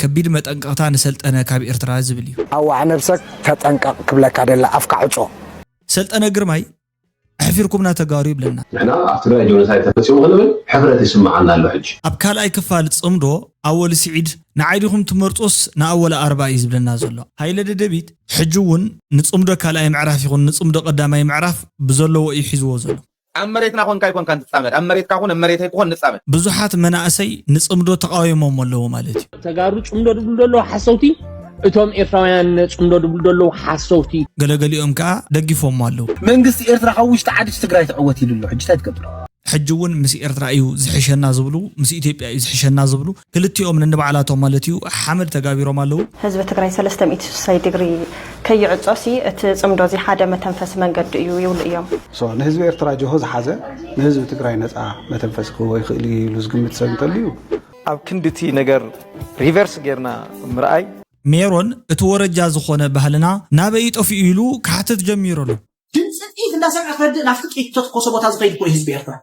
ከቢድ መጠንቀቕታ ንሰልጠነ ካብ ኤርትራ ዝብል እዩ። ኣዋዕ ነብሰክ ተጠንቀቕ ክብለካ ደላ ኣፍካ ዕጾ። ሰልጠነ ግርማይ ኣሕፊርኩምና ተጋሩ ይብለና። ንሕና ኣብ ትግራይ ጆኖሳይድ ተፈፂሙ ክንብል ሕፍረት ይስምዓና ኣሎ ሕጂ። ኣብ ካልኣይ ክፋል ፅምዶ ኣወል ስዒድ ንዓይ ዲኹም ትመርጾስ ንኣወል ኣርባ እዩ ዝብለና ዘሎ። ሃይለ ደደቢት ሕጂ እውን ንፅምዶ ካልኣይ ምዕራፍ ይኹን ንፅምዶ ቀዳማይ ምዕራፍ ብዘለዎ እዩ ሒዝዎ ዘሎ። ኣብ መሬትና ኮንካ ኣይኮንካ ንፃመድ፣ ኣብ መሬትካ ኩን ኣብ መሬተይ ክኾን ንፃመድ። ብዙሓት መናእሰይ ንፅምዶ ተቃዊሞሞ ኣለዉ ማለት እዩ። ተጋሩ ፅምዶ ድብሉ ዘለዉ ሓሰውቲ፣ እቶም ኤርትራውያን ፅምዶ ድብሉ ዘለዉ ሓሰውቲ። ገለገሊኦም ከዓ ደጊፎሞ ኣለዉ። መንግስቲ ኤርትራ ካብ ውሽጢ ዓዲ ትግራይ ትዕወት ኢሉ ኣሎ። ሕጂ እንታይ ትገብር? ሕጂ እውን ምስ ኤርትራ እዩ ዝሕሸና ዝብሉ፣ ምስ ኢትዮጵያ እዩ ዝሕሸና ዝብሉ ክልቲኦም ነንባዕላቶም ማለት እዩ ሓመድ ተጋቢሮም ኣለዉ። ህዝቢ ትግራይ ሰለስተ ሚእቲ ስሳይ ዲግሪ ከይዕጾ ሲ እቲ ጽምዶ እዚ ሓደ መተንፈሲ መንገዲ እዩ ይብሉ እዮም። So ንህዝቢ ኤርትራ ጀሆ ዝሓዘ ንህዝቢ ትግራይ ነጻ መተንፈሲ ክህቦ ይኽእል እዩ ኢሉ ዝግምት ሰብ እንተልዩ ኣብ ክንዲ እቲ ነገር ሪቨርስ ጌርና ምርኣይ ሜሮን እቲ ወረጃ ዝኾነ ባህልና ናበይ ጠፊኡ ኢሉ ክሓትት ጀሚሩ ኣሎ። ድምፂ ጥይት እንዳሰምዐ ክረድእ ናብቲ ጥይት ተትኮሶ ቦታ ዝኸይድ እኮ ህዝቢ ኤርትራ።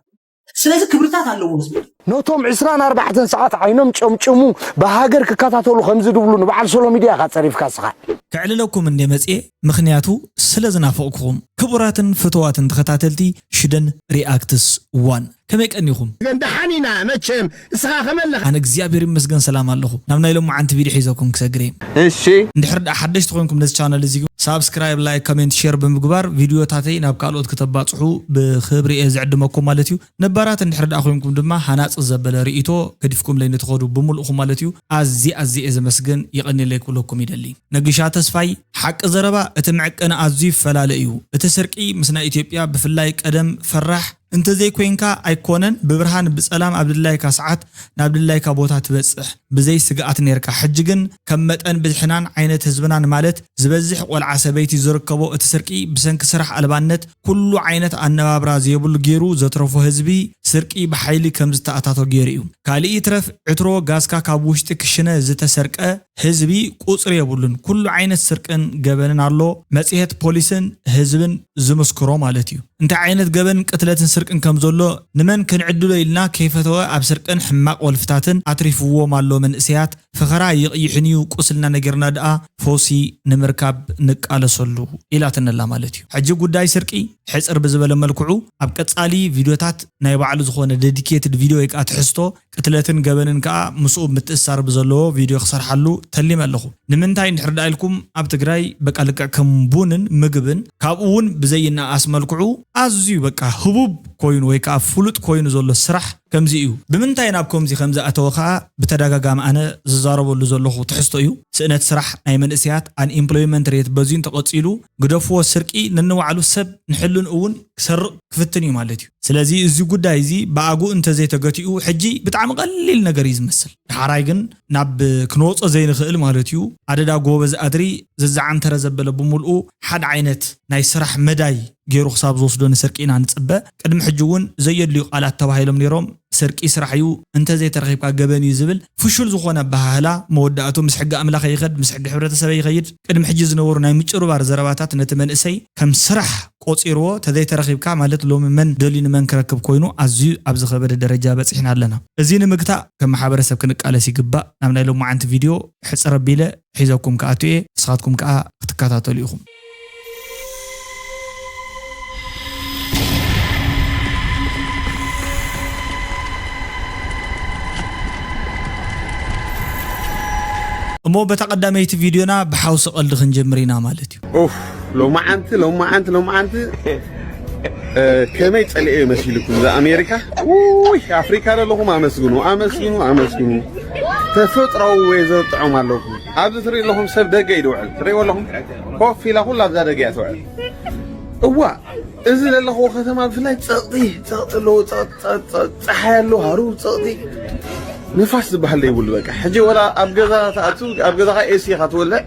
ስለዚ ክብርታት ኣለዎ ህዝቢ። ነቶም ዕስራን ኣርባዕተን ሰዓት ዓይኖም ጨምጭሙ ብሃገር ክከታተሉ ከምዚ ድብሉ ንበዓል ሶሎ ሚድያ ኢኻ ጸሪፍካ እስኻ። ከዕልለኩም እንደ መጽኤ ምኽንያቱ ስለ ዝናፈቕኩኹም። ክቡራትን ፍትዋትን ተኸታተልቲ ሽደን ሪኣክትስ ዋን ከመይ ቀኒኹም? ግን ደሓን ኢና መቸም እስኻ ከመለኻ? ኣነ እግዚኣብሔር ይመስገን ሰላም ኣለኹ። ናብ ናይ ሎማዓንቲ ቪድዮ ሒዘኩም ክሰግር እየ። እሺ። እንድሕር ደኣ ሓደሽቲ ኮይንኩም ነዚ ቻነል እዚ ሳብስክራይብ፣ ላይክ፣ ኮሜንት፣ ሼር ብምግባር ቪድዮታተይ ናብ ካልኦት ክተባፅሑ ብክብሪ እየ ዝዕድመኩም ማለት እዩ። ነባራት እንድሕር ደኣ ኮይንኩም ድማ ሃናፂ ዘበለ ርእይቶ ገዲፍኩምለይ ንትኸዱ ብምልእኹም ማለት እዩ። ኣዝየ ኣዝየ እየ ዘመስግን፣ የቐንየለይ ክብለኩም ይደሊ። ነግሻ ተስፋይ፣ ሓቂ ዘረባ እቲ መዕቀኒ ኣዝዩ ይፈላለ እዩ። እቲ ስርቂ ምስ ናይ ኢትዮጵያ ብፍላይ ቀደም ፈራሕ እንተዘይኮይንካ ኣይኮነን ብብርሃን ብጸላም ኣብ ድላይካ ሰዓት ናብ ድላይካ ቦታ ትበጽሕ ብዘይ ስግኣት ኔርካ። ሕጂ ግን ከም መጠን ብዝሕናን ዓይነት ህዝብናን ማለት ዝበዝሕ ቆልዓ ሰበይቲ ዝርከቦ እቲ ስርቂ ብሰንኪ ስራሕ ኣልባነት ኩሉ ዓይነት ኣነባብራ ዘየብሉ ጌሩ ዘትረፎ ህዝቢ ስርቂ ብሓይሊ ከም ዝተኣታቶ ጌሩ እዩ። ካልእ ይትረፍ ዕትሮ ጋዝካ ካብ ውሽጢ ክሽነ ዝተሰርቀ ህዝቢ ቁጽሪ የብሉን። ኩሉ ዓይነት ስርቅን ገበንን ኣሎ። መጽሔት ፖሊስን ህዝብን ዝምስክሮ ማለት እዩ። እንታይ ዓይነት ገበን ቅትለትን ስርቅን ከም ዘሎ ንመን ክንዕድሎ ኢልና ከይፈተወ ኣብ ስርቅን ሕማቕ ወልፍታትን ኣትሪፍዎም ኣሎ መንእሰያት። ፈኸራ ይቕይሕን እዩ ቁስልና ነጊርና ደኣ ፈውሲ ንምርካብ ንቃለሰሉ ኢላትነላ ማለት እዩ። ሕጂ ጉዳይ ስርቂ ሕጽር ብዝበለ መልክዑ ኣብ ቀጻሊ ቪድዮታት ናይ ባዕሉ ዝኾነ ደዲኬትድ ቪድዮ ወይ ከዓ ትሕዝቶ ቅትለትን ገበንን ከዓ ምስኡ ምትእሳር ብዘለዎ ቪድዮ ክሰርሓሉ ተሊመ ኣለኹ። ንምንታይ እንድሕር ደኣ ኢልኩም ኣብ ትግራይ በቃ ልክዕ ከም ቡንን ምግብን ካብኡ እውን ብዘይነኣስ መልክዑ ኣዝዩ በቃ ህቡብ ኮይኑ ወይ ከዓ ፍሉጥ ኮይኑ ዘሎ ስራሕ ከምዚ እዩ። ብምንታይ ናብ ከምዚ ከም ዝኣተወ ከዓ ብተደጋጋሚ ኣነ ዝዛረበሉ ዘለኹ ትሕዝቶ እዩ። ስእነት ስራሕ ናይ መንእሰያት፣ ኣንኢምፕሎይመንት ሬት በዝዩ እንተቐፂሉ ግደፍዎ ስርቂ ነንባዕሉ ሰብ ንሕልንኡ እውን ክሰርቕ ክፍትን እዩ ማለት እዩ። ስለዚ እዚ ጉዳይ እዚ ብኣግኡ እንተዘይተገቲኡ ሕጂ ብጣዕሚ ቀሊል ነገር እዩ ዝመስል። ዳሕራይ ግን ናብ ክንወጾ ዘይንኽእል ማለት እዩ። ኣደዳ ጎበዝ ኣድሪ ዘዘዓንተረ ዘበለ ብምልኡ ሓደ ዓይነት ናይ ስራሕ መዳይ ገይሩ ክሳብ ዝወስዶ ንስርቂ ኢና ንጽበ። ቅድሚ ሕጂ እውን ዘየድልዩ ቃላት ተባሂሎም ነይሮም። ስርቂ ስራሕ እዩ፣ እንተዘይተረኺብካ ገበን እዩ ዝብል ፍሹል ዝኾነ ኣበሃህላ መወዳእቱ ምስ ሕጊ ኣምላኽ ይኸድ፣ ምስ ሕጊ ሕብረተሰበ ይኸይድ። ቅድሚ ሕጂ ዝነበሩ ናይ ምጭርባር ዘረባታት ነቲ መንእሰይ ከም ስራሕ ቆጺርዎ፣ ተዘይተረኺብካ ማለት ሎሚ መን ደልዩ ንመን ክረክብ ኮይኑ ኣዝዩ ኣብ ዝኸበደ ደረጃ በጺሕና ኣለና። እዚ ንምግታእ ከም ማሕበረሰብ ክንቃለስ ይግባእ። ናብ ናይ ሎማዓንቲ ቪድዮ ሕጽር ኣቢለ ሒዘኩም ክኣቱ እየ፣ ንስኻትኩም ከኣ ክትከታተሉ ኢኹም። እሞ በታ ቀዳመይቲ ቪድዮና ብሓውሲ ቀልዲ ክንጀምር ኢና ማለት እዩ። ኡፍ፣ ሎማዓንቲ ሎማዓንቲ ሎማዓንቲ እ፣ ከመይ ጸሊኤ መሲልኩም እዛ ኣሜሪካ? ውይ ኣፍሪካ ዘለኹም ኣመስግኑ ኣመስግኑ ኣመስግኑ። ተፈጥሮዊ ዌዘር ጥዑም ኣለኩም። ኣብዚ ትርኢ ኣለኹም ሰብ ደገ እዩ ዝውዕል። ትርእይዎ ኣለኹም ኮፍ ኢላ ኩላ ኣብዛ ደገ እያ ትውዕል። እዋ እዚ ዘለኽዎ ከተማ ብፍላይ ጸቕጢ ጸቕጢ ኣለዎ። ጸቕጢ ጸቕጢ ጸቕጢ ጸሓይ ኣሎ ሃሩር ጸቕጢ ንፋስ ዝበሃል ዘይብሉ በቃ። ሕጂ ወላ ኣብ ገዛ ትኣቱ ኣብ ገዛኻ ኤሲ ኢኻ ትወልዕ።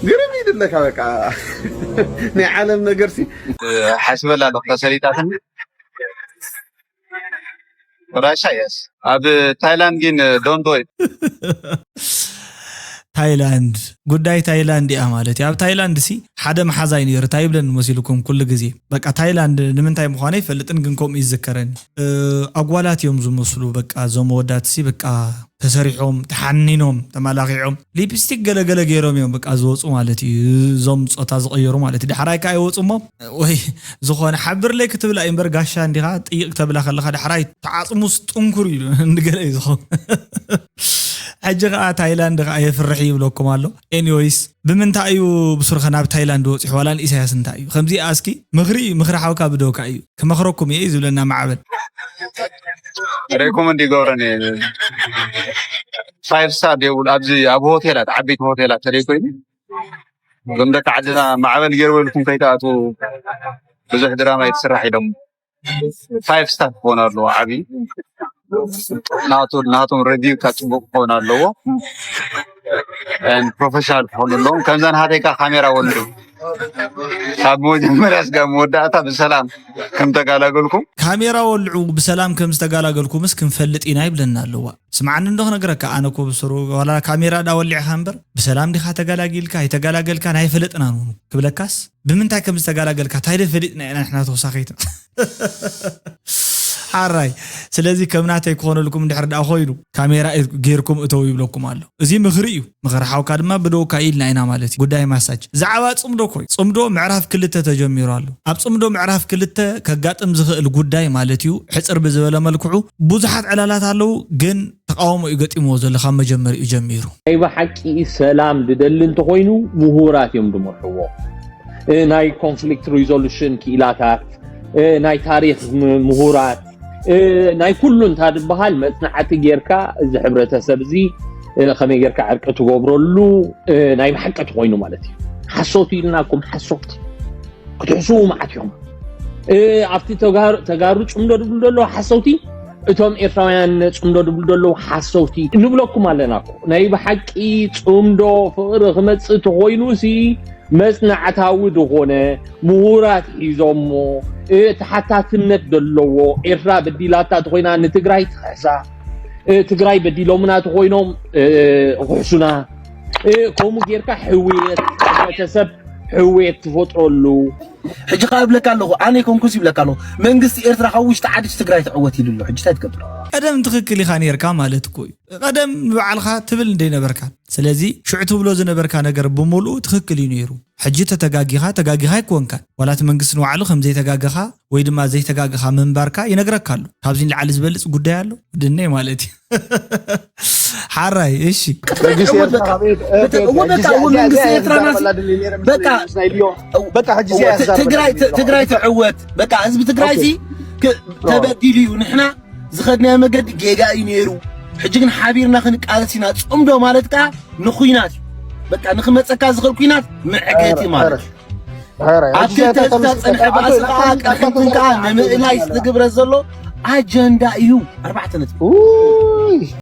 ግርም ኢሉ ኣለካ በቃ ናይ ዓለም ነገር ሲ ሓስበላ ኣለኹ ተሰሊጣትኒ ራሻ የስ ኣብ ታይላንድ ግን ዶንዶይ ታይላንድ፣ ጉዳይ ታይላንድ እያ ማለት እዩ። ኣብ ታይላንድ ሲ ሓደ መሓዛይ ነይሩ፣ እንታይ ይብለኒ መሲልኩም? ኩሉ ግዜ በቃ ታይላንድ ንምንታይ ምዃነ ይፈልጥን፣ ግን ከምኡ ይዝከረኒ። ኣጓላት እዮም ዝመስሉ። በቃ እዞም ወዳት ሲ በቃ ተሰሪሖም፣ ተሓኒኖም፣ ተመላኺዖም፣ ሊፕስቲክ ገለገለ ገይሮም እዮም በቃ ዝወፁ ማለት እዩ። እዞም ፆታ ዝቐየሩ ማለት እዩ። ዳሕራይ ከዓ ይወፁ እሞ ወይ ዝኾነ ሓብርለይ ክትብላ እዩ እምበር፣ ጋሻ እንዲኻ ጥይቕ ክተብላ ከለኻ ዳሕራይ ተዓፅሙስ ጥንኩር እዩ ንገለ እዩ ዝኸውን። ሕጂ ከዓ ታይላንድ ከዓ የፍርሕ ይብለኩም ኣሎ። ኤኒወይስ፣ ብምንታይ እዩ ብሱርኸ ናብ ታይላንድ ወፂሑ? ዋላ ንኢሳያስ እንታይ እዩ ከምዚ? እስኪ ምኽሪ እዩ፣ ምኽሪ ሓውካ ብደውካ እዩ። ክመኽረኩም እየ እዩ ዝብለና ማዕበል። ሬኮመንድ ይገብረን። ፋይቭ ስታር የብሉ ኣብዚ ኣብ ሆቴላት፣ ዓበይቲ ሆቴላት ተደይ ኮይኑ፣ እዞም ደቂ ዓድና ማዕበል ገይርዎ ኢልኩም ከይትኣትዉ፣ ብዙሕ ድራማ ይትስራሕ ኢሎም። ፋይቭ ስታር ክኾን ኣለዎ፣ ዓብዪ ናቱ ናቶም ሬቪው ካ ፅቡቅ ክኾን ኣለዎ። ፕሮፌሽናል ክኾኑ ኣለዎም። ከምዛ ናተይካ ካሜራ ወልዑ፣ ካብ መጀመርያ ስጋ መወዳእታ ብሰላም ከም ተጋላገልኩም። ካሜራ ወልዑ ብሰላም ከም ዝተጋላገልኩምስ ክንፈልጥ ኢና ይብለና ኣለዋ። ስምዓኒ እንዶ ክነግረካ፣ ኣነ እኮ ብስሩ ዋላ ካሜራ ዳ ወሊዕኻ እምበር ብሰላም ዲኻ ተጋላጊልካ ኣይተጋላገልካ ናይ ፈለጥና ንሆኑ ክብለካስ፣ ብምንታይ ከም ዝተጋላገልካ እንታይ ደ ፈሊጥና ኢና ንሕና ተወሳኺት። ሓራይ። ስለዚ ከም ናተይ ክኾነልኩም እንድሕር ደኣ ኮይኑ፣ ካሜራ ጌርኩም እተው ይብለኩም ኣሎ። እዚ ምኽሪ እዩ። ምኽሪ ሓውካ ድማ ብደውካ ኢልና ኢና ማለት እዩ። ጉዳይ ማሳጅ። ዛዕባ ጽምዶ ኮይ። ጽምዶ ምዕራፍ ክልተ ተጀሚሩ ኣሎ። ኣብ ጽምዶ ምዕራፍ ክልተ ከጋጥም ዝኽእል ጉዳይ ማለት እዩ። ሕጽር ብዝበለ መልክዑ ብዙሓት ዕላላት ኣለዉ፣ ግን ተቃውሞ እዩ ገጢምዎ ዘሎ ካብ መጀመሪኡ ጀሚሩ። ናይ ብሓቂ ሰላም ዝደሊ እንተኾይኑ ምሁራት እዮም ዝመርሕዎ። እ፣ ናይ ኮንፍሊክት ሪዞሉሽን ክኢላታት፣ እ፣ ናይ ታሪክ ም- ምሁራት፣ እ፣ ናይ ኩሉ እንታ ዝበሃል መጽናዕቲ ጌርካ እዚ ሕብረተሰብ እዚ እ፣ ከመይ ጌርካ ዕርቂ ትገብረሉ እ፣ ናይ ብሓቂ ተኾይኑ ማለት እዩ። ሓሶት ኢልናኩም ሓሶት ክትሕስዉ መዓት ኢኹም። እ፣ ኣብቲ ተጋሩ ተጋሩ ጽምዶ ድብሉ ዘለዉ ሓሰውቲ እቶም ኤርትራውያን ጽምዶ ድብሉ ዘለዉ ሓሰውቲ ንብለኩም ኣለና እኮ። ናይ ብሓቂ ጽምዶ ፍቕሪ ክመጽእ ተኾይኑ ሲ መጽናዕታዊ ዝኾነ ምሁራት ሒዞሞ እ፣ ተሓታትነት ዘለዎ ኤርትራ በዲላታ ተኾይና ንትግራይ ትኽሕሳ እ፣ ትግራይ በዲሎምና ተኾይኖም እ፣ ክሕሱና እ፣ ከምኡ ጌርካ ሕውየት ሕብረተሰብ ሕውየት ትፈጥረሉ ሕጂ ከዓ እብለካ ኣለኹ ኣነ ኮንኩስ ይብለካ ኣለኹ መንግስቲ ኤርትራ ካብ ውሽጢ ዓዲ ትግራይ ትዕወት ኢሉ ኣሎ ሕጂ እንታይ ትገብር ቀደም ትኽክል ኢኻ ነርካ ማለት እኮ እዩ። ቀደም ንባዕልኻ ትብል እንደይነበርካ ስለዚ ሽዑ ትብሎ ዝነበርካ ነገር ብምሉኡ ትኽክል እዩ ነይሩ። ሕጂ ተተጋጊኻ ተጋጊኻ ኣይኮንካን። ዋላ እቲ መንግስቲ ንባዕሉ ከም ዘይተጋገኻ ወይ ድማ ዘይተጋገኻ ምንባርካ ይነግረካ ኣሎ። ካብዚ ንላዕሊ ዝበልፅ ጉዳይ ኣሎ ድነይ ማለት እዩ። ሓራይ እሺ። ትግራይ ትዕወት በቃ ህዝቢ ትግራይ ሲ ተበዲሉ እዩ ንሕና ዝኸድናዮ መገዲ ጌጋ እዩ ነይሩ ሕጂ ግን ሓቢርና ክንቃለስ ኢና ፅምዶ ማለት ከዓ ንኩናት እዩ በቃ ንክመፀካ ዝኽእል ኩናት መዕገቲ ማለት እዩ ኣብ ክልተ ህዝብታት ዝፀንሐ ባእሲ ከዓ ቅድሕንትን ከዓ ንምእላይ ዝትግብረ ዘሎ ኣጀንዳ እዩ ኣርባዕተ ነጥቢ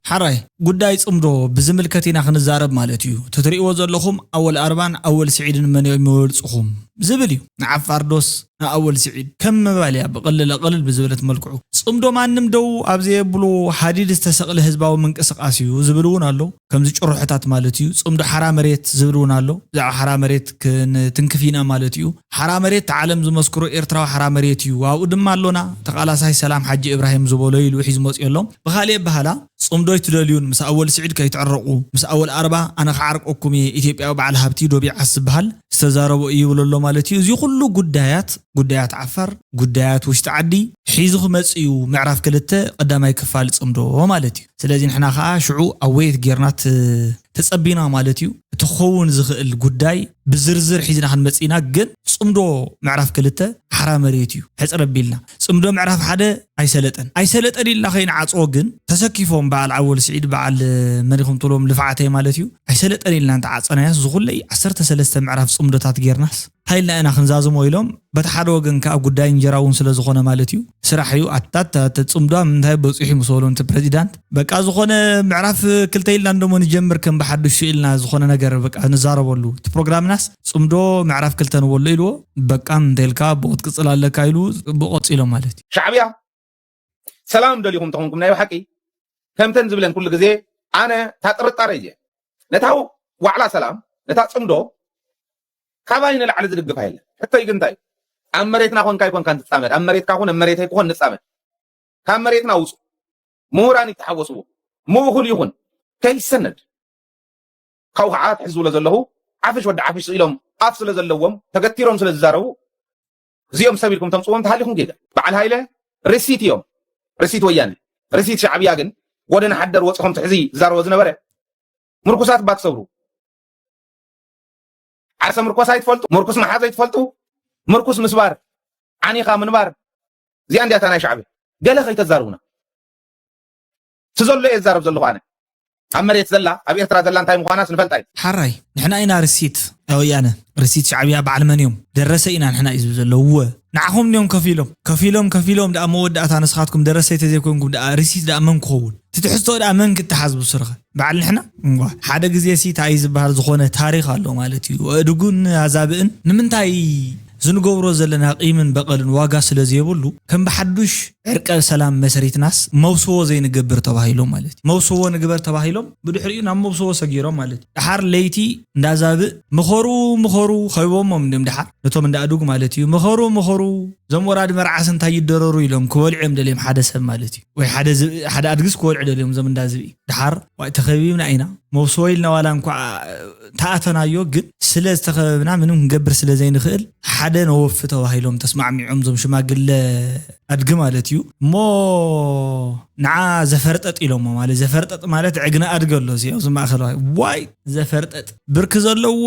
ሓራይ ጉዳይ ፅምዶ ብዝምልከት ኢና ክንዛረብ ማለት እዩ። ተትሪእዎ ዘለኹም ኣወል ኣርባን ኣወል ስዒድን መን እዮም ይበልፅኹም ዝብል እዩ። ንዓፋር ዶስ ንኣወል ስዒድ ከም ምባል እያ ብቕልል ኣቕልል ብዝበለት መልክዑ። ፅምዶ ማንም ደው ኣብ ዘየብሉ ሃዲድ ዝተሰቕለ ህዝባዊ ምንቅስቓስ እዩ ዝብል እውን ኣሎ። ከምዚ ጭርሖታት ማለት እዩ። ፅምዶ ሓራ መሬት ዝብል እውን ኣሎ። ብዛዕባ ሓራ መሬት ክንትንክፍ ኢና ማለት እዩ። ሓራ መሬት እቲ ዓለም ዝመስክሮ ኤርትራዊ ሓራ መሬት እዩ። ኣብኡ ድማ ኣሎና ተቓላሳይ ሰላም ሓጂ እብራሂም ዝበሎ ኢሉ ሒዙ መፅኡ ኣሎ። ብኻሊእ ኣበሃላ ፅምዶ ኣይትደልዩን ምስ ኣወል ስዒድ ከይትዕረቑ ምስ ኣወል ኣርባ ኣነ ክዓርቀኩም እየ ኢትዮጵያዊ በዓል ሃብቲ ዶብ ይዓስ ዝበሃል ዝተዛረቦ እዩ ይብል ኣሎ ማለት እዩ። እዚ ኩሉ ጉዳያት ጉዳያት ዓፋር ጉዳያት ውሽጢ ዓዲ ሒዙ ክመፅእ እዩ ምዕራፍ ክልተ ቀዳማይ ክፋል ፅምዶ ማለት እዩ። ስለዚ ንሕና ከዓ ሽዑ ኣወየት ጌርና ት- ተፀቢና ማለት እዩ። እቲ ክኸውን ዝኽእል ጉዳይ ብዝርዝር ሒዝና ክንመፅእ ኢና። ግን ፅምዶ ምዕራፍ ክልተ ሓራ መሬት እዩ ሕፅር ኣቢልና ፅምዶ ምዕራፍ ሓደ ኣይሰለጠን ኣይሰለጠን ኢልና ከይንዓፅዎ ግን ተሰኪፎም በዓል ዓወል ስዒድ በዓል መን ኢኹም ትብሎም ልፍዓተይ ማለት እዩ ኣይሰለጠን ኢልና እንተዓፀናያስ ዝኹለይ ዓሰርተ ሰለስተ ምዕራፍ ፅምዶታት ጌርናስ እንታይ ኢልና ኢና ክንዛዝሞ ኢሎም በቲ ሓደ ወገን ከዓ ጉዳይ እንጀራ እውን ስለ ዝኾነ ማለት እዩ ስራሕ እዩ ኣታት ተፅምዶ ኣብ ምንታይ በፂሑ ምስ በሎም እቲ ፕረዚዳንት በቃ ዝኾነ ምዕራፍ ክልተ ኢልና እንደሞ ንጀምር ከም ብሓዱሽ ኢልና ዝኾነ ነገር በቃ ንዛረበሉ እቲ ፕሮግራምናስ ፅምዶ ምዕራፍ ክልተ ንበሎ ኢልዎ በቃ እንተልካ ብኡ ክትቅፅል ኣለካ ኢሉ ብኡ ቀፂሎ ማለት እዩ ሻዕብያ ሰላም ደሊኹም ተኾንኩም ናይ ብሓቂ ከምተን ዝብለን ኩሉ ግዜ ኣነ ታጥርጣረ እየ ነታው ዋዕላ ሰላም ነታ ጽምዶ ካባይ ንላዕሊ ዝድግፋ የለን። ሕቶይ ግን እንታይ እዩ? ኣብ መሬትና ኮንካ ይኮንካ ንጻመድ፣ ኣብ መሬትካ ኮን ኣብ መሬተይ ክኾን ንጻመድ። ካብ መሬትና ውጹ። ምሁራን ይተሓወስዎ። ምእኹል ይኹን ከይሰነድ። ካብኡ ከዓ ትሕዝብሎ ዘለኹ ዓፍሽ ወዲ ዓፍሽ ስኢሎም ኣፍ ስለ ዘለዎም ተገቲሮም ስለ ዝዛረቡ እዚኦም ሰብ ኢልኩም ተምፅዎም ተሃሊኹም ጌጋ። በዓል ሃይለ ርሲት እዮም። ርሲት ወያነ ርሲት ሻዕብያ ግን ወደ ንሓደር ወፅኹም ትሕዚ ዝዛረቦ ዝነበረ ምርኩሳት ባትሰብሩ ዓርሰ ምርኮስ ኣይትፈልጡ፣ ምርኩስ መሓዝ ኣይትፈልጡ። ምርኩስ ምስባር ዓኒኻ ምንባር እዚኣ እንዲያታ ናይ ሻዕብያ። ገለ ከይተዛርቡና እቲ ዘሎ እየ ዝዛረብ ዘለኹ ኣነ። ኣብ መሬት ዘላ ኣብ ኤርትራ ዘላ እንታይ ምዃናስ ንፈልጣ እዩ። ሓራይ ንሕና ኢና ርሲት ወያነ ርሲት ሻዕብያ በዓል መን እዮም ደረሰ ኢና ንሕና እዩ ዝብል ዘለውወ ንዓኹም እዮም ከፊሎም ከፊሎም ከፊሎም ደኣ መወዳእታ ንስኻትኩም ደረሰይ ተዘይኮንኩም ደኣ ርሲት ደኣ መን ክኸውን እቲ ትሕዝቶ ደኣ መን ክተሓዝ ብስርኸ በዓል ንሕና እዋ ሓደ ግዜ ሲ ታይ ዝበሃል ዝኾነ ታሪኽ ኣሎ ማለት እዩ። እድጉን ኣዛብእን ንምንታይ ዝንገብሮ ዘለና ቂምን በቐልን ዋጋ ስለ ዘየብሉ ከም ብሓዱሽ ዕርቀ ሰላም መስሪትናስ መውስቦ ዘይንገብር ተባሂሎም ማለት እዩ። መውስቦ ንግበር ተባሂሎም ብድሕሪኡ ናብ መውስቦ ሰጊሮም ማለት እዩ። ደሓር ለይቲ እንዳዛብእ ምኸሩ ምኸሩ ከቢቦሞም እንዲም ደሓር ነቶም እንዳእዱግ ማለት እዩ። ምኸሩ ምኸሩ እዞም ወራዲ መርዓስ እንታይ ይደረሩ ኢሎም ክበልዑ እዮም ደልዮም ሓደ ሰብ ማለት እዩ። ወይ ሓደ ዝብኢ ሓደ ኣድግስ ክበልዑ ደልዮም እዞም እንዳ ዝብኢ። ደሓር ዋይ ተኸቢብና ኢና መውስቦ ኢልና ዋላ እንኳ ተኣተናዮ ግን ስለ ዝተኸበብና ምንም ክንገብር ስለ ዘይንኽእል ሓደ ነወፊ ተባሂሎም ተስማዕሚዖም እዞም ሽማግለ ኣድጊ ማለት እዩ እሞ ንዓ ዘፈርጠጥ ኢሎሞ ማለት ዘፈርጠጥ ማለት ዕግነ ኣድጊ ኣሎ እዚ ኣብዚ ማእኸል ዋይ ዘፈርጠጥ ብርኪ ዘለዎ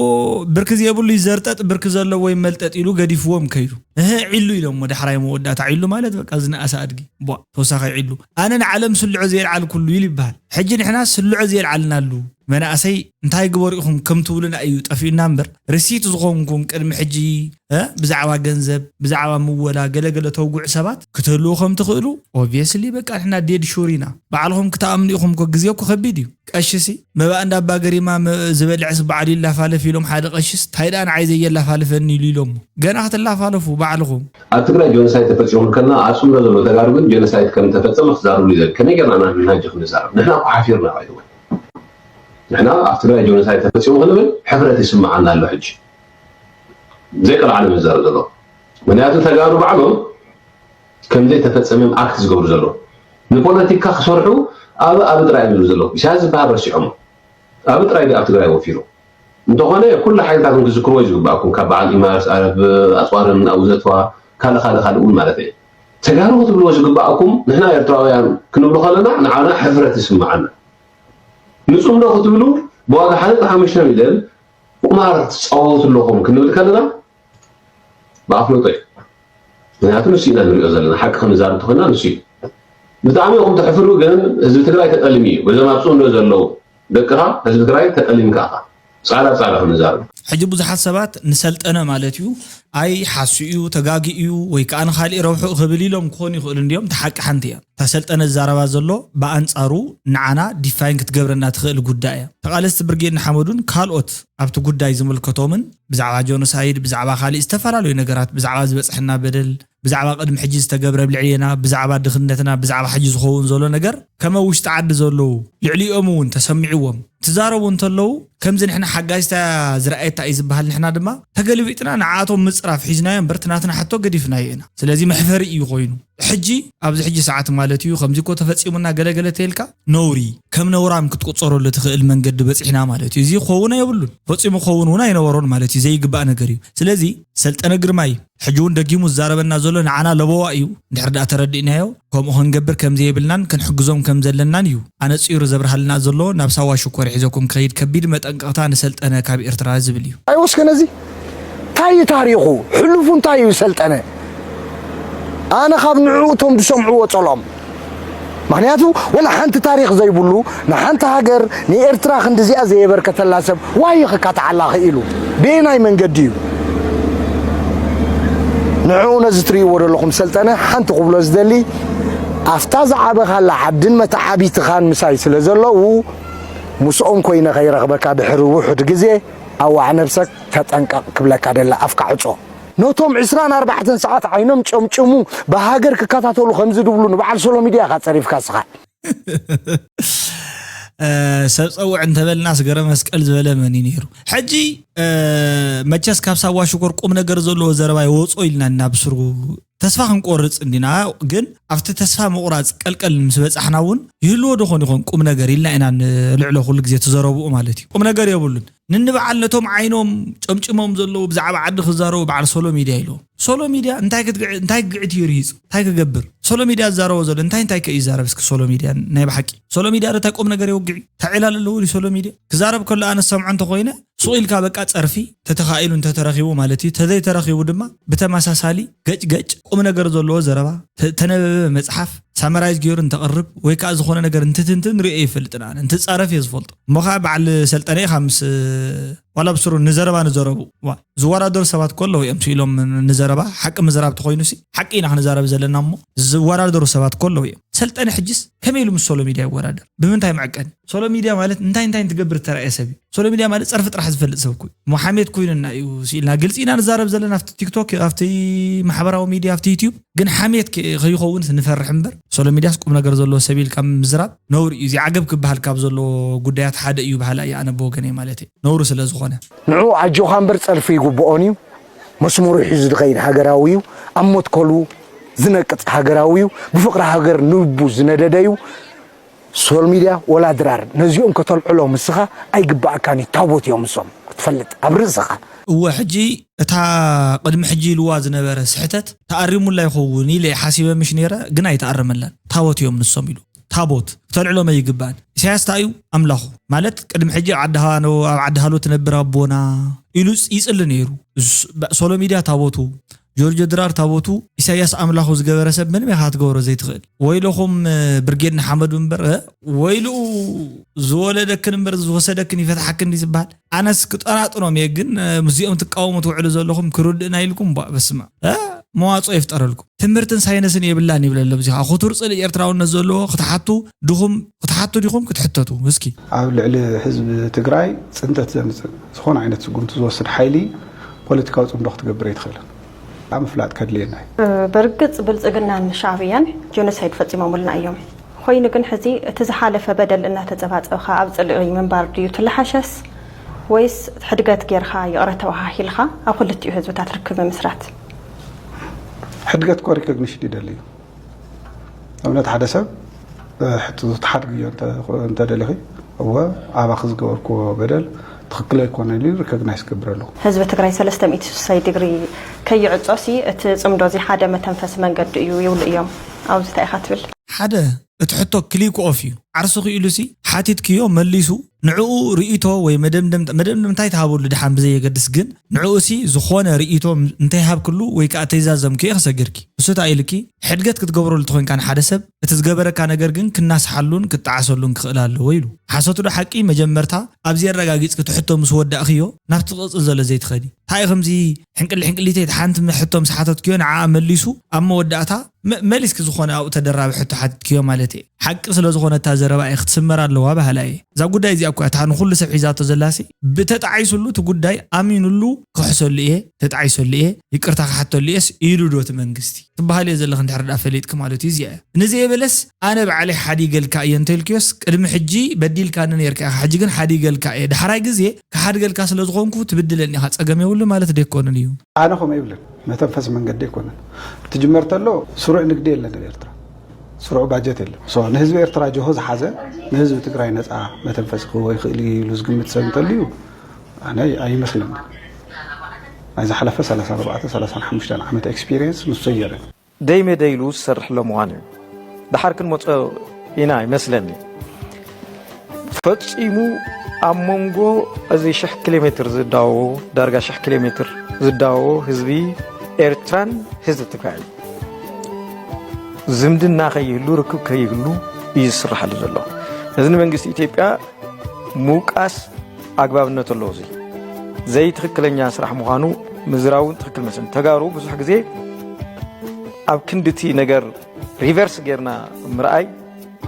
ብርኪ ዘይብሉ ይዘርጠጥ ብርኪ ዘለዎ ይመልጠጥ ኢሉ ገዲፍዎም ከይዱ እህ ዒሉ ኢሎሞ ዳሕራይ መወዳእታ ዒሉ ማለት በቃ ዝነኣሰ ኣድጊ ቧ ተወሳኺ ዒሉ ኣነ ንዓለም ስልዖ ዘየልዓልኩሉ ኢሉ ይበሃል ሕጂ ንሕና ስልዖ ዘየልዓልናሉ መናእሰይ እንታይ ግበሩ ኢኹም ከም ትብሉና እዩ ጠፊኡና እምበር ርሲት ዝኾንኩም ቅድሚ ሕጂ ብዛዕባ ገንዘብ ብዛዕባ ምወላ ገለገለ ተውጉዕ ሰባት ክትህልዉ ከም ትኽእሉ obviously በቃ ንሕና dead sure ኢና ባዕልኹም ክትኣምኑ ኢኹም እኮ ግዜ እኮ ከቢድ እዩ ቀሽሲ መባእ እንዳ ኣባ ገሪማ ዝበልዕስ ባዕሉ ይላፋለፍ ኢሎም ሓደ ቀሽስ እንታይ ደኣ ንዓይ ዘየላፋልፈኒ ኢሉ ኢሎሞ ገና ክትላፋለፉ ባዕልኹም ኣብ ትግራይ genocide ተፈፂሙ ከለና ኣብ ፅምዶ ዘሎ ተጋሩ ግን genocide ከም ተፈፀመ ክዛረብሉ ይደሊ ከመይ ጌርና ኢና ንሕና ሕጂ ክንዛረብ ንሕና እኮ ሓፊርና ባይዘወ ንሕና ኣብ ትግራይ genocide ተፈፂሙ ክንብል ሕፍረት ይስምዓና ኣሎ ሕጂ ዘይቀልዓለም ዝዛረብ ዘሎ ምክንያቱ ተጋሩ ባዕሎም ከምዘይተፈፀመ እዮም act ዝገብሩ ዘለዉ ንፖለቲካ ክሰርሑ ኣብ ኣብ ጥራይ እዮም ዝብሉ ዘለዉ ኢሳያስ ዝበሃል ረሲዖሞ ኣብ ጥራይ ኣብ ትግራይ ወፊሩ እንተኾነ ኩሉ ሓይልታትን ክዝክርዎ እዩ ዝግባኣኩም ካብ በዓል ኢማርስ ኣረብ ኣፅዋርን ኣብ ዘትዋ ካልእ ካልእ ካልእ እውን ማለት እየ ተጋሩ ክትብልዎ ዝግባኣኩም ንሕና ኤርትራውያን ክንብሎ ከለና ንዓና ሕፍረት ይስምዓና ንፁም ዶ ክትብሉ ብዋጋ ሓደ ሓሙሽተ ሚልዮን ቁማር ትፃወቱ ኣለኹም ክንብል ከለና ብኣፍልጦ እዩ ምክንያቱ ንሱ ኢና ንሪኦ ዘለና ሓቂ ክንዛረብ ተኾይና ንሱ እዩ ብጣዕሚ ኢኹም ተሕፍሩ ግን ህዝቢ ትግራይ ተጠሊሙ እዩ በዞም ኣብ ፅምዶ ዘለዉ ደቅኻ ህዝቢ ትግራይ ተጠሊምካ ኢኻ ፃዕዳ ብፃዕዳ ክንዛረብ ሕጂ ብዙሓት ሰባት ንሰልጠነ ማለት እዩ ኣይ ሓሱ እዩ ተጋጊ እዩ ወይ ከዓ ንካሊእ ረብሑ ክብል ኢሎም ክኾኑ ይኽእሉ እንዲዮም ተሓቂ ሓንቲ እያ እታ ሰልጠነ ዝዛረባ ዘሎ ብኣንፃሩ ንዓና define ክትገብረና ትኽእል ጉዳይ እያ ተቓለስቲ ብርጌድ ንሓመዱን ካልኦት ኣብቲ ጉዳይ ዝምልከቶምን ብዛዕባ genocide ብዛዕባ ካሊእ ዝተፈላለዩ ነገራት ብዛዕባ ዝበፅሐና በደል ብዛዕባ ቅድሚ ሕጂ ዝተገብረ ኣብ ልዕሌና ብዛዕባ ድኽነትና ብዛዕባ ሕጂ ዝኸውን ዘሎ ነገር ከመ ውሽጢ ዓዲ ዘለዉ ልዕሊኦም እውን ተሰሚዕዎም ትዛረቡ እንተለዉ ከምዚ ንሕና ሓጋጅታ ዝረኣየታ እዩ ዝበሃል ንሕና ድማ ተገልቢጥና ንዓኣቶም ምፅራፍ ሒዝናዮ እምበር ትናትና ሕቶ ገዲፍናዮ ኢና ስለዚ መሕፈሪ እዩ ኮይኑ ሕጂ ኣብዚ ሕጂ ሰዓት ማለት እዩ ከምዚ እኮ ተፈፂሙና ገለገለ ተይልካ ነውሪ ከም ነውራም ክትቁፀረሉ ትኽእል መንገዲ በፂሕና ማለት እዩ እዚ ክኸውን የብሉን ፈፂሙ ክኸውን እውን ኣይነበሮን ማለት እዩ ዘይግባእ ነገር እዩ ስለዚ ሰልጠነ ግርማይ ሕጂ እውን ደጊሙ ዝዛረበና ዘሎ ንዓና ለበዋ እዩ እንድሕር ደኣ ተረዲእናዮ ከምኡ ክንገብር ከም ዘየብልናን ክንሕግዞም ከም ዘለናን እዩ ኣነፂሩ ዘብርሃልና ዘሎ ናብ ሳዋ ሽኮር ሒዘኩም ክኸይድ ከቢድ መጠንቀቕታ ንሰልጠነ ካብ ኤርትራ ዝብል እዩ ኣይወስከነ እዚ እንታይ እዩ ታሪኹ ሕሉፉ እንታይ እዩ ሰልጠነ ኣነ ካብ ንዕኡ እቶም ዝሰምዕዎ ጸሎም ምክንያቱ ወላ ሓንቲ ታሪክ ዘይብሉ ንሓንቲ ሃገር ንኤርትራ ክንድዚኣ ዘየበርከተላ ሰብ ዋይ ክካትዓላ ክኢሉ ብየናይ መንገዲ እዩ ንዕኡ ነዚ ትርእይዎ ዘለኹም ሰልጠነ ሓንቲ ክብሎ ዝደሊ ኣብታ ዝዓበኻላ ዓድን መተዓቢትኻን ምሳይ ስለ ዘለዉ ምስኦም ኮይነ ከይረኽበካ ድሕሪ ውሑድ ግዜ ኣዋዕ ነብሰክ ተጠንቀቕ ክብለካ ደለ ኣፍካ ዕጾ ነቶም ዕስራን ኣርባዕተን ሰዓት ዓይኖም ጨምጭሙ ብሃገር ክከታተሉ ከምዚ ድብሉ ንበዓል ሶሎ ሚድያ ኢኻ ጸሪፍካ ስኻ። ሰብ ጸውዕ እንተበልናስ ገረ መስቀል ዝበለ መን እዩ ነይሩ? ሕጂ መቸስ ካብ ሳዋ ሽኮር ቁም ነገር ዘለዎ ዘረባ ይወጾ ኢልና እናብስሩ ተስፋ ክንቆርጽ እንዲና። ግን ኣብቲ ተስፋ ምቑራጽ ቀልቀል ምስ በጻሕና እውን ይህልዎ ዶ ኾን ይኾን ቁም ነገር ኢልና ኢና ንልዕሎ ኩሉ ግዜ ትዘረብኡ ማለት እዩ። ቁም ነገር የብሉን። ንንበዓል ነቶም ዓይኖም ጨምጭሞም ዘለዉ ብዛዕባ ዓዲ ክዛረቡ በዓል ሶሎ ሚድያ ኢልዎም። ሶሎ ሚድያ እንታይ ክትግዕ እንታይ ክግዕት እዩ ርሂጹ እንታይ ክገብር? ሶሎ ሚድያ ዝዛረቦ ዘሎ እንታይ እንታይ ከ ይዛረብ እስኪ? ሶሎ ሚድያ ናይ ብሓቂ ሶሎ ሚድያ ዶ እንታይ ቁም ነገር የወግዕ እዩ? እንታይ ዕላል ኣለዎ ድዩ ሶሎ ሚድያ? ክዛረብ ከሎ ኣነ ዝሰምዖ እንተኾይነ ሱቕ ኢልካ በቃ ጸርፊ ተተኻኢሉ እንተተረኺቡ ማለት እዩ። ተዘይተረኺቡ ድማ ብተመሳሳሊ ገጭ ገጭ ቁም ነገር ዘለዎ ዘረባ ተነበበ መጽሓፍ ሳመራይዝ ገይሩ እንተቕርብ ወይ ከዓ ዝኾነ ነገር እንትትንትን ርእየ ይፈልጥና እንትፃረፍ እየ ዝፈልጦ። እሞ ከዓ በዓል ሰልጠነ ኢኻ ምስ ዋላ ብስሩ ንዘረባ ንዘረቡ ዝወዳደሩ ሰባት ኮ ኣለዉ እዮም ኢሎም ንዘረባ ሓቂ ምዝራብ ተኮይኑ ሲ ሓቂ ኢና ክንዛረብ ዘለና እሞ ዝወዳደሩ ሰባት ኮ ኣለዉ እዮም። ሰልጠነ ሕጅስ ከመይ ኢሉ ምስ ሶሎ ሚድያ ይወዳደር? ብምንታይ መዕቀኒ? ሶሎ ሚድያ ማለት እንታይ እንታይ እንትገብር እተረኣየ ሰብ እዩ። ሶሎ ሚድያ ማለት ጸርፊ ጥራሕ ዝፈልጥ ሰብ እኮ እዩ። እሞ ሓሜት ኮይኑና እዩ ስኢልና ግልፂ ኢና ንዛረብ ዘለና ኣብቲ ቲክቶክ ኣብቲ ማሕበራዊ ሚድያ ኣብቲ ዩትዩብ ግን ሓሜት ከይኸውን ንፈርሕ እምበር ሶሎ ሚድያስ ቁም ነገር ዘለዎ ሰብ ኢልካ ምዝራብ ነውሪ እዩ። እዚ ዓገብ ክበሃል ካብ ዘለዎ ጉዳያት ሓደ እዩ በሃላ እየ ኣነ ብወገነይ ማለት እዩ ነውሪ ስለ ዝኾነ። ንዑ ኣጆኻ እምበር ጸርፊ ይግብኦን እዩ። መስመሩ ሒዙ ዝኸይድ ሃገራዊ እዩ። ኣብ መትከሉ ዝነቅጽ ሃገራዊ እዩ። ብፍቕሪ ሃገር ንልቡ ዝነደደ እዩ። ሶል ሚድያ ወላ ድራር ነዚኦም ከተልዕሎም ንስኻ ኣይግባኣካን እዩ። ታቦት እዮም እሶም ክትፈልጥ ኣብ ርእስኻ። እወ ሕጂ እታ ቅድሚ ሕጂ ኢልዋ ዝነበረ ስሕተት ተኣሪሙላ ይኸውን ኢለ ሓሲበ ምሽ ነይረ ግን ኣይተኣረመላን። ታቦት እዮም ንሶም ኢሉ ታቦት ክተልዕሎም ኣይግባእን። ኢሳያስ እንታይ እዩ ኣምላኹ ማለት ቅድሚ ሕጂ ኣብ ዓዲ ሃዋ ነበ ኣብ ዓዲ ሃሎ ትነብር ኣቦና ኢሉ ይጽሊ ነይሩ። ሶሎ ሚድያ ታቦቱ ጆርጆ ድራር ታቦቱ ኢሳያስ ኣምላኹ ዝገበረ ሰብ ምንም ኢኻ ክትገብሮ ዘይትኽእል። ወይለኹም ብርጌድ ንሓመዱ እምበር ወይልኡ ዝወለደክን እምበር ዝወሰደክን ይፈትሓክን ድዩ ዝበሃል? ኣነስ ክጠራጥሮም እየ ግን ምስዚኦም ትቃወሙ ትውዕሉ ዘለኹም ክርድእና ኢልኩም ቧእ በስመ ኣብ መዋፅኦ ይፍጠረልኩም። ትምህርትን ሳይነስን የብላን ይብለ ኣሎ። እዚ ከዓ ክቱር ፅልኢ ኤርትራውነት ዘለዎ ክትሓቱ ድኹም ክትሓቱ ዲኹም ክትሕተቱ እስኪ። ኣብ ልዕሊ ህዝቢ ትግራይ ፅንተት ዘምፅእ ዝኾነ ዓይነት ስጉምቲ ዝወስድ ሓይሊ ፖለቲካዊ ፅምዶ ክትገብር ኣይትኽእልን። ኣብ ምፍላጥ ከድልየና እዩ። በርግፅ ብልፅግናን ሻዕብያን ጀኖሳይድ ፈፂሞምልና እዮም። ኮይኑ ግን ሕዚ እቲ ዝሓለፈ በደል እናተፀባፀብካ ኣብ ፅልኢ ምንባር ድዩ ትለሓሸስ ወይስ ሕድገት ጌርካ ይቕረ ተባሃሂልካ ኣብ ክልቲኡ ህዝብታት ርክብ ምምስራት? ሕድገት እኮ ሪኮግኒሽን ይደሊ እዩ። ኣብነት ሓደ ሰብ ሕቶ ተሓድግዮ እንተደሊኺ እወ ኣባኺ ዝገበርክዎ በደል ትኽክል ኣይኮነን ኢሉ ሪኮግናይዝ ክገብር ኣለዎ። ህዝቢ ትግራይ ሰለስተ ሚእቲ ስሳይ ዲግሪ ከይዕጾ ሲ እቲ ጽምዶ እዚ ሓደ መተንፈሲ መንገዲ እዩ ይብሉ እዮም። ኣብዚ እንታይ ኢኻ ትብል? ሓደ እቲ ሕቶ ክሊክ ኦፍ እዩ። ዓርሱ ክኢሉ ሲ ሓቲትክዮ መሊሱ ንዕኡ ርእይቶ ወይ መደምደምታ መደምደምታ ይትሃበሉ ድሓን ብዘየገድስ ግን ንዕኡ ሲ ዝኾነ ርእይቶ እንተይሃብክሉ ወይ ከዓ ተይዛዘምክዮ ክሰግርኪ። እሱ እንታይ ኢልኪ ሕድገት ክትገብረሉ ተኾይንካ ንሓደ ሰብ እቲ ዝገበረካ ነገር ግን ክናስሓሉን ክጠዓሰሉን ክኽእል ኣለዎ ኢሉ። ሓሶት ዶ ሓቂ መጀመርታ ኣብዚ ኣረጋጊጽ ክትሕቶ ምስ ወዳእክዮ ናብቲ ዝቕጽል ዘሎ ዘይትኸዲ። እንታይ ከምዚ ሕንቅሊ ሕንቅሊተይ ሓንቲ ሕቶ ምስ ሓተትክዮ ንዓኣ መሊሱ ኣብ መወዳእታ መሊስኪ ዝኾነ ኣብኡ ተደራቢ ሕቶ ሓቲትክዮ ማለት እየ። ሓቂ ስለ ዝኾነ እታ ዘረባ እየ ክትስመር ኣለዋ በሃላይ እየ። እዛ ጉዳይ እዚኣ እኮ እታ ንኹሉ ሰብ ሒዛቶ ዘላሲ ብተጣዒሱሉ እቲ ጉዳይ ኣሚኑሉ ክሕሰሉ እየ ተጣዒሰሉ እየ ይቅርታ ክሓተሉ እየስ ኢሉ ዶ እቲ መንግስቲ ትበሃል እየ ዘለኺ እንድሕር ደኣ ፈሊጥኪ ማለት እዩ እዚኣ እያ። ንዘየበለስ ኣነ ባዕለይ ሓዲገልካ እየ እንተልክዮስ ቅድሚ ሕጂ በዲልካኒ ነይርካ ኢኻ ሕጂ ግን ሓዲገልካ እየ ዳሕራይ ግዜ ክሓድገልካ ስለ ዝኾንኩ ትብድለኒ ኢኻ ጸገም የብሉ ማለት ደይኮንን እዩ። ኣነ ከምኡ ይብልን መተንፈሲ መንገዲ ኣይኮነን። ትጅመር ተሎ ስሩዕ ንግዲ የለን ኣብ ኤርትራ። ስሩዕ ባጀት የለን። ንህዝቢ ኤርትራ ጀሆ ዝሓዘ ንህዝቢ ትግራይ ነፃ መተንፈሲ ክህቦ ይኽእል እዩ ኢሉ ዝግምት ሰብ እንተልዩ ኣነ ኣይመስለኒ። ናይ ዝሓለፈ ሰላሳ ኣርባዕተ ሰላሳ ሓሙሽተ ዓመት ኤክስፒሪየንስ ንሱ እየረ። ደይ መደይ ኢሉ ዝሰርሕ ኣሎ ምዃኑ እዩ። ደሓር ክንመጾ ኢና ይመስለኒ። ፈጺሙ ኣብ መንጎ እዚ ሽሕ ኪሎ ሜትር ዝዳወቦ ዳርጋ ሽሕ ኪሎ ሜትር ዝዳወቦ ህዝቢ ኤርትራን ህዝቢ ትግራይ ዝምድና ከይህሉ ርክብ ከይህሉ እዩ ዝስራሓሉ ዘሎ። እዚ ንመንግስቲ ኢትዮጵያ ምውቃስ ኣግባብነት ኣለዎ። እዚ ዘይትኽክለኛ ስራሕ ምዃኑ ምዝራውን ትኽክል መስለኒ። ተጋሩ ብዙሕ ግዜ ኣብ ክንዲ እቲ ነገር ሪቨርስ ጌርና ምርኣይ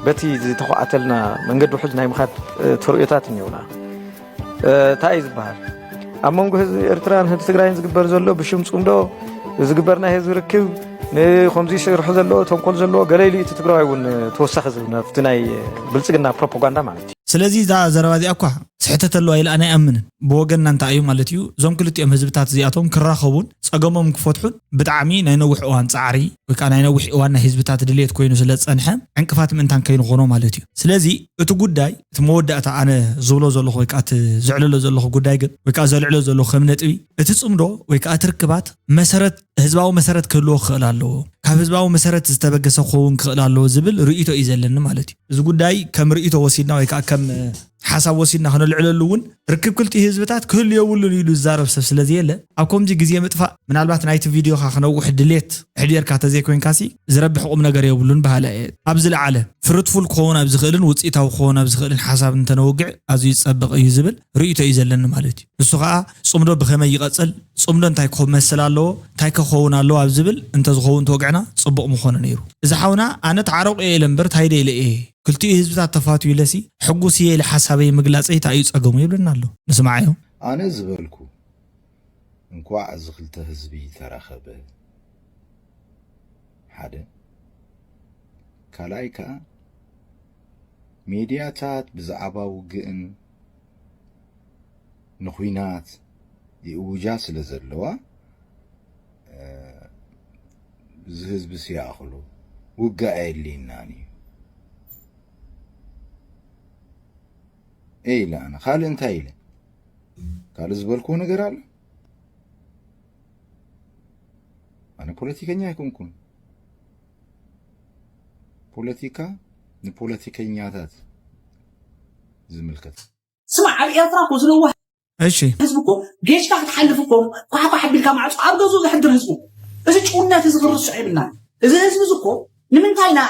በቲ ዝተዃዕተልና መንገዲ ውሕጅ ናይ ምኻድ ተርእዮታት እኒኦና። እንታይ እዩ ዝበሃል ኣብ መንጎ ህዝቢ ኤርትራን ህዝቢ ትግራይን ዝግበር ዘሎ ብሽም ፅምዶ ዝግበር ናይ ህዝቢ ርክብ ንከምዚ ስርሑ ዘለዎ ተንኮል ዘለዎ ገለ ኢሉ እቲ ትግራዋይ እውን ተወሳኺ ዝብል ናብቲ ናይ ብልፅግና ፕሮፓጋንዳ ማለት እዩ። ስለዚ እዛ ዘረባ እዚኣ እኳ ስሕተት ኣለዋ ኢለ ኣነ ኣይኣምንን። ብወገንና እንታይ እዩ ማለት እዩ፣ እዞም ክልቲኦም ህዝብታት እዚኣቶም ክራኸቡን ጸገሞም ክፈትሑን ብጣዕሚ ናይ ነዊሕ እዋን ጻዕሪ ወይ ከዓ ናይ ነዊሕ እዋን ናይ ህዝብታት ድሌት ኮይኑ ስለ ዝጸንሐ ዕንቅፋት ምእንታን ከይንኾኖ ማለት እዩ። ስለዚ እቲ ጉዳይ እቲ መወዳእታ ኣነ ዝብሎ ዘለኹ ወይ ከዓ እቲ ዘዕልሎ ዘለኹ ጉዳይ ግን ወይ ከዓ ዘልዕሎ ዘለኹ ከም ነጥቢ እቲ ጽምዶ ወይ ከዓ እቲ ርክባት መሰረት ህዝባዊ መሰረት ክህልዎ ክኽእል ኣለዎ፣ ካብ ህዝባዊ መሰረት ዝተበገሰ ክኸውን ክኽእል ኣለዎ ዝብል ርእይቶ እዩ ዘለኒ ማለት እዩ። እዚ ጉዳይ ከም ርእይቶ ወሲድና ወይ ከዓ ከም ሓሳብ ወሲድና ክነልዕለሉ እውን ርክብ ክልቲኡ ህዝብታት ክህሉ የብሉን ኢሉ ዝዛረብ ሰብ ስለ ዘየለ ኣብ ከምዚ ግዜ ምጥፋእ ምናልባት ናይቲ ቪድዮኻ ክነውሕ ድሌት ሕዲርካ ተዘይኮይንካሲ ዝረብሕ ቁም ነገር የብሉን በሃላ እየ። ኣብ ዝለዓለ ፍሩትፉል ክኸውን ኣብ ዝኽእልን ውፅኢታዊ ክኸውን ኣብ ዝኽእልን ሓሳብ እንተነውግዕ ኣዝዩ ዝፀብቕ እዩ ዝብል ርእይቶ እዩ ዘለኒ ማለት እዩ። ንሱ ከዓ ጽምዶ ብኸመይ ይቐጽል፣ ጽምዶ እንታይ ክመስል ኣለዎ፣ እንታይ ክኸውን ኣለዎ ኣብ ዝብል እንተዝኸውን ተወግዕና ጽቡቕ ምኾነ ነይሩ። እዚ ሓውና ኣነ ተዓረቑ እየ ኢለ እምበር ታይ ኢለ እየ ክልቲኡ ህዝብታት ተፋትዩ ኢለሲ ሕጉስ እየ ኢለ ሓሳበይ ምግላጸይ እንታይ እዩ ጸገሙ ይብለና ኣሎ። ንስማዓዮ። ኣነ ዝበልኩ እንኳዕ እዚ ክልተ ህዝቢ ተራኸበ ሓደ ካልኣይ ከዓ ሚድያታት ብዛዕባ ውግእን ንኹናት ይእውጃ ስለ ዘለዋ እዚ ህዝቢ ሲያእኽሉ ውግእ ኣየድልየናን እዩ ኢለ ኣነ ካልእ እንታይ ኢለ ካልእ ዝበልኩዎ ነገር ኣሎ ኣነ ፖለቲከኛ ኣይኮንኩን ፖለቲካ ንፖለቲከኛታት ዝምልከት ስማዕ ኣብ ኤርትራ እኮ ዝነውሕ እሺ ህዝቢ እኮ ጌሽካ ክትሓልፍ እኮ ኳሕኳሕ ኣቢልካ ማዕፆ ኣብ ገዝኡ ዘሕድር ህዝቢ እዚ ጭውነት እዚ ክንርስዖ የብልና እዚ ህዝቢ እዚ እኮ ንምንታይ ኢና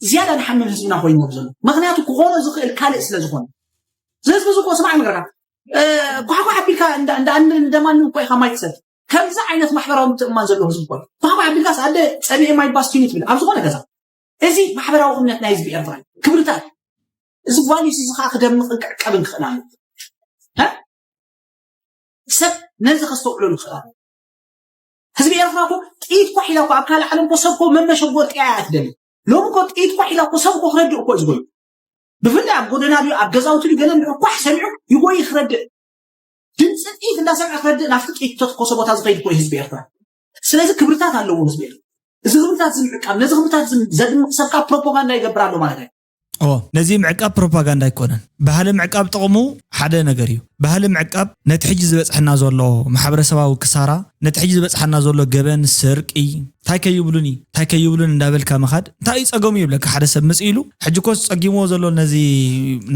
ዝያዳ ንሓምም ህዝብና ኮይኑ ዘሎ ምክንያቱ ክኾኖ ዝኽእል ካልእ ስለ ዝኾነ እዚ ህዝቢ እዚ እኮ ስማዕ ነገርካ ኳሕኳሕ ኣቢልካ እንደ ማንም እኮ ኢኻ ማይ ትሰቲ ከምዚ ዓይነት ማሕበራዊ ምትእምማን ዘለዎ ህዝቢ እኮ እዩ። ኳሕኳሕ ኣቢልካስ ኣደ ፀሚኤ ማይ ባስቲኒ ትብል ኣብ ዝኾነ ገዛ። እዚ ማሕበራዊ እምነት ናይ ህዝቢ ኤርትራ እዩ። ክብርታት እዚ ቫሊዩስ እዚ ከዓ ክደምቕን ክዕቀብን ክኽእል ኣለዎ። ሰብ ነዚ ከስተውዕለሉ ክኽእል ኣለዎ። ህዝቢ ኤርትራ እኮ ጥይት ኳሕ ኢላ እኮ ኣብ ካልእ ዓለም እኮ ሰብ እኮ መመሸጎ ጥያ እያ ትደሊ። ሎሚ እኮ ጥይት ኳሕ ኢላ እኮ ሰብ እኮ ክረድእ እኮ እዩ ዝጎዩ። ብፍላይ ኣብ ጎደና ድዩ ኣብ ገዛውቲ ድዩ ገለ እንድሕር ኳሕ ሰሚዑ ይጎይ ክረድእ ድምፂ ጥይት እንዳሰምዐ ክረድእ ናብቲ ጥይት ተተኮሰ ቦታ ዝኸይድ እኮ ህዝቢ ኤርትራ ስለዚ ክብርታት ኣለዎ ህዝቢ ኤርትራ እዚ ክብርታት እዚ ምዕቃብ ነዚ ክብርታት ዘድምቕ ሰብ ካብ ፕሮፓጋንዳ ይገብር ኣሎ ማለት እዩ ነዚ ምዕቃብ ፕሮፓጋንዳ ኣይኮነን ባህሊ ምዕቃብ ጥቕሙ ሓደ ነገር እዩ ባህሊ ምዕቃብ ነቲ ሕጂ ዝበፅሐና ዘሎ ማሕበረሰባዊ ክሳራ ነቲ ሕጂ ዝበፅሓና ዘሎ ገበን ስርቂ እንታይ ከይብሉኒ እንታይ ከይብሉን እንዳበልካ ምኻድ እንታይ እዩ ፀገሙ ይብለካ ሓደ ሰብ ምፅ ኢሉ ሕጂ ኮስ ፀጊምዎ ዘሎ ነዚ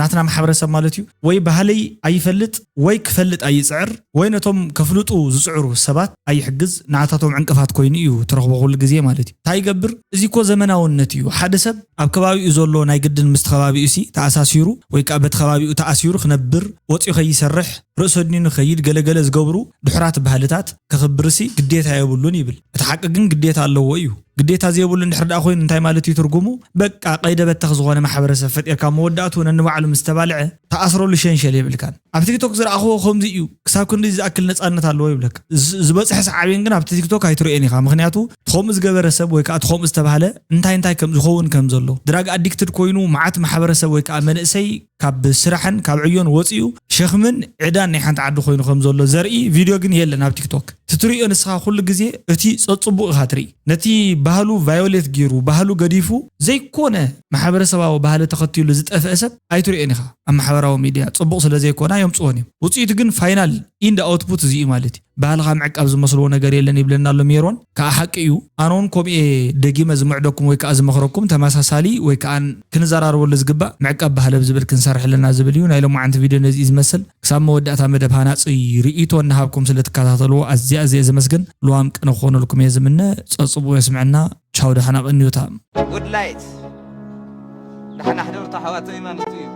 ናትና ማሕበረሰብ ማለት እዩ ወይ ባህለይ ኣይፈልጥ ወይ ክፈልጥ ኣይፅዕር ወይ ነቶም ከፍልጡ ዝፅዕሩ ሰባት ኣይሕግዝ ንዓታቶም ዕንቅፋት ኮይኑ እዩ ትረኽቦ ኩሉ ግዜ ማለት እዩ እንታይ ይገብር እዚ ኮ ዘመናውነት እዩ ሓደ ሰብ ኣብ ከባቢኡ ዘሎ ናይ ግድን ምስቲ ከባቢኡ ሲ ተኣሳሲሩ ወይ ከዓ በቲ ከባቢኡ ተኣሲሩ ክነብር ወፂኡ ከይሰርሕ ርእሰ ድኒኑ ከይድ ገለገለ ዝገብሩ ድሑራት ባህልታት ከኽብርሲ ግዴታ የብሉን ይብል። እቲ ሓቂ ግን ግዴታ ኣለዎ እዩ። ግዴታ ዘይብሉ እንድሕር ደኣ ኮይኑ እንታይ ማለት እዩ ትርጉሙ? በቃ ቀይደ በተኽ ዝኾነ ማሕበረሰብ ፈጢርካ መወዳእትኡ ነንባዕሉ ምስ ተባልዐ ትኣስረሉ ሸንሸል የብልካን። ኣብ ቲክቶክ ዝረኣኽዎ ከምዚ እዩ፣ ክሳብ ክንድዚ ዝኣክል ነፃነት ኣለዎ ይብለካ። ዝ- ዝበፅሐ ሰዓብን ግን ኣብቲ ቲክቶክ ኣይትርእዮን ኢኻ። ምኽንያቱ እቲ ከምኡ ዝገበረ ሰብ ወይ ከዓ እቲ ከምኡ ዝተባህለ እንታይ እንታይ ከም ዝኸውን ከም ዘሎ ድራግ ኣዲክትድ ኮይኑ መዓት ማሕበረሰብ ወይ ከዓ መንእሰይ ካብ ስራሕን ካብ ዕዮን ወፂኡ ሸኽምን ዕዳን ናይ ሓንቲ ዓዲ ኮይኑ ከም ዘሎ ዘርኢ ቪድዮ ግን የለን ኣብ ቲክቶክ። እቲ ትርእዮ ንስኻ ኩሉ ግዜ እቲ ፀፅቡቕ ኢኻ ትርኢ። ነቲ ባህሉ ቫዮሌት ገይሩ ባህሉ ገዲፉ ዘይኮነ ማሕበረሰባዊ ባህሊ ተኸቲሉ ዝጠፍአ ሰብ ኣይትርእዮን ኢኻ ኣብ ማሕበራዊ ሚድያ። ፅቡቕ ስለ ዘይኮነ ኣየምፅኦን እዮም። ውፅኢቱ ግን ፋይናል ኢንድ ኣውትፑት እዚ እዩ ማለት እዩ። ባህልኻ ምዕቃብ ዝመስልዎ ነገር የለን ይብለና ኣሎ ሜሮን። ከዓ ሓቂ እዩ። ኣነ እውን ከምኡ እየ ደጊመ ዝምዕደኩም ወይ ከዓ ዝመኽረኩም ተመሳሳሊ ወይ ከዓ ክንዘራረበሉ ዝግባእ ምዕቃብ ባህሊ ኣብ ዝብል ክንሰርሕ ኣለና ዝብል እዩ። ናይ ሎማዓንቲ ቪድዮ ነዚ እዩ ዝመስል። ክሳብ መወዳእታ መደብ ሃናፂ ርእይቶ እናሃብኩም ስለ ትከታተልዎ ኣዝየ ኣዝየ ዘመስግን። ልዋም ቅነ ክኾነልኩም እየ ዝምነ። ፀፅቡ የስምዐና። ቻው ደሓና ቅንዩታ። Good light ደሓና ሕደሩ ተሓዋተይ ማለት እዩ።